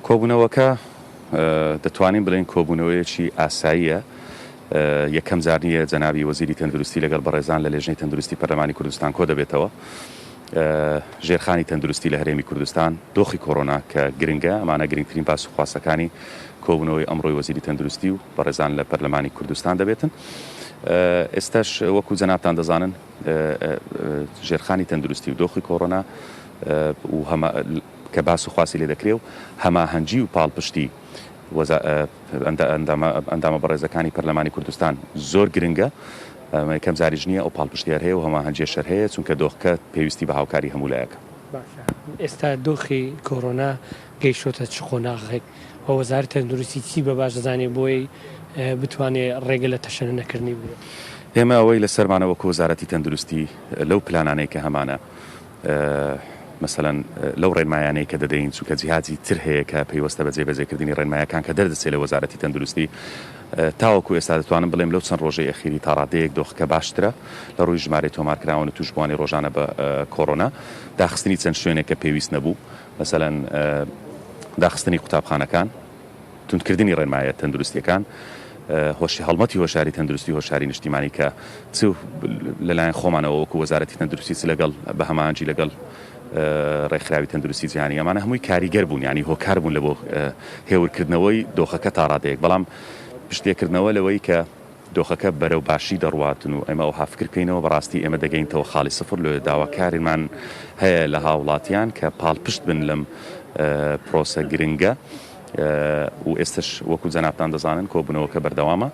کۆبوونەوەکە دەتوانین بڵێین کۆبوونەوەیەکی ئاساییە، یەکەم جار نییە جەنابی وەزیری تەندروستی لەگەڵ بەڕێزان لە لێژنەی تەندروستی پەرلەمانی کوردستان کۆدەبێتەوە. ژێرخانی تەندروستی لە هەرێمی کوردستان، دۆخی کۆرۆنا کە گرنگە، ئەمانە گرنگترین باس و خواستەکانی کۆبوونەوەی ئەمڕۆی وەزیری تەندروستی و بەڕێزان لە پەرلەمانی کوردستان دەبێتن. ئێستاش وەکو جەنابتان دەزانن ژێرخانی تەندروستی و دۆخی کۆرۆنا و کە باس و خواسی لێ دەکرێ و هەماهەنگی و پاڵپشتی ئەندامە بەڕێزەکانی پەرلەمانی کوردستان زۆر گرنگە. ئەمە یەکەم جاریش نییە ئەو پاڵپشتییە هەیە و هەماهەنگییەش هەر هەیە، چونکە دۆخەکە پێویستی بە هاوکاری هەموو لایەکە. باشە ئێستا دۆخی کۆرۆنا گەیشتۆتە چ قۆناغێک و وەزارەتی تەندروستی چی بە باش دەزانێت بۆی بتوانێت ڕێگە لە تەشەنە نەکردنی بگرێت؟ ئێمە ئەوەی لەسەرمانە وەکو وەزارەتی تەندروستی لەو پلانانەی کە هەمانە، مەسەلەن لەو ڕێنمایانەی کە دەدەین، چونکە جیهازی تر هەیە کە پەیوەستە بە جێبەجێکردنی ڕێنمایەکان کە دەردەچێت لە وەزارەتی تەندروستی، تاوەکو ئێستا دەتوانم بڵێم لەو چەند ڕۆژەی ئەخیری تاڕادەیەک دۆخەکە باشترە لە ڕووی ژمارەی تۆمارکراوان و تووشبووانی ڕۆژانە بە کۆرۆنا، داخستنی چەند شوێنێک کە پێویست نەبوو، مەسەلەن داخستنی قوتابخانەکان. توندکردنی ڕێنمایە تەندروستییەکان، هەڵمەتی هۆشیاری تەندروستی هۆشیاری نیشتیمانی کە چ لەلایەن خۆمانەوە وەکو وەزارەتی تەندروستی چ لەگەڵ بە هەماهەنگی لەگەڵ ڕێکخراوی تەندروستی جیهانی ئەمانە هەمووی کاریگەر بوون یانی هۆکار بوون لە بۆ هێورکردنەوەی دۆخەکە تا ڕادەیەک بەڵام پشتێکردنەوە لەوەی کە دۆخەکە بەرەو باشی دەڕواتن و ئێمە ئەوها فکر بکەینەوە بەڕاستی ئێمە دەگەینتەوە خاڵی سفر لۆیە داواکاریمان هەیە لە هاوڵاتیان کە پاڵپشت بن لەم پرۆسە گرنگە و ئێستش وەکو جەنابتان دەزانن کۆبوونەوەکە بەردەوامە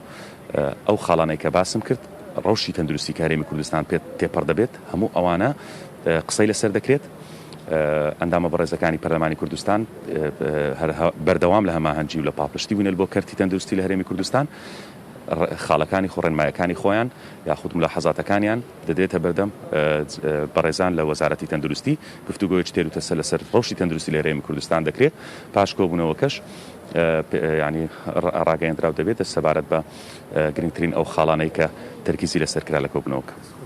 ئەو خاڵانەی کە باسم کرد ڕەوشی تەندروستی کە هەرێمی کوردستان پێ تێپەڕ دەبێت هەموو ئەوانە قسەی لەسەر دەکرێت ئەندامە بەڕێزەکانی پەرلەمانی کوردستان بەردەوام لە هەماهەنگی و لە پاڵپشتی بوونە بۆ کەرتی تەندروستی لە هەرێمی کوردستان خاڵەکانی خۆ ڕێنمایەکانی خۆیان یاخود ملاحەزاتەکانیان دەدرێتە بەردەم بەڕێزان لە وەزارەتی تەندروستی، گفتوگۆیەکی تێروتەسەل لەسەر ڕەوشی تەندروستی لە هەرێمی کوردستان دەکرێت، پاش کۆبوونەوەکەش یانی ڕاگەیەندراو دەبێت سەبارەت بە گرنگترین ئەو خاڵانەی کە تەرکیزی لەسەر کرا لە کۆبوونەوەکە.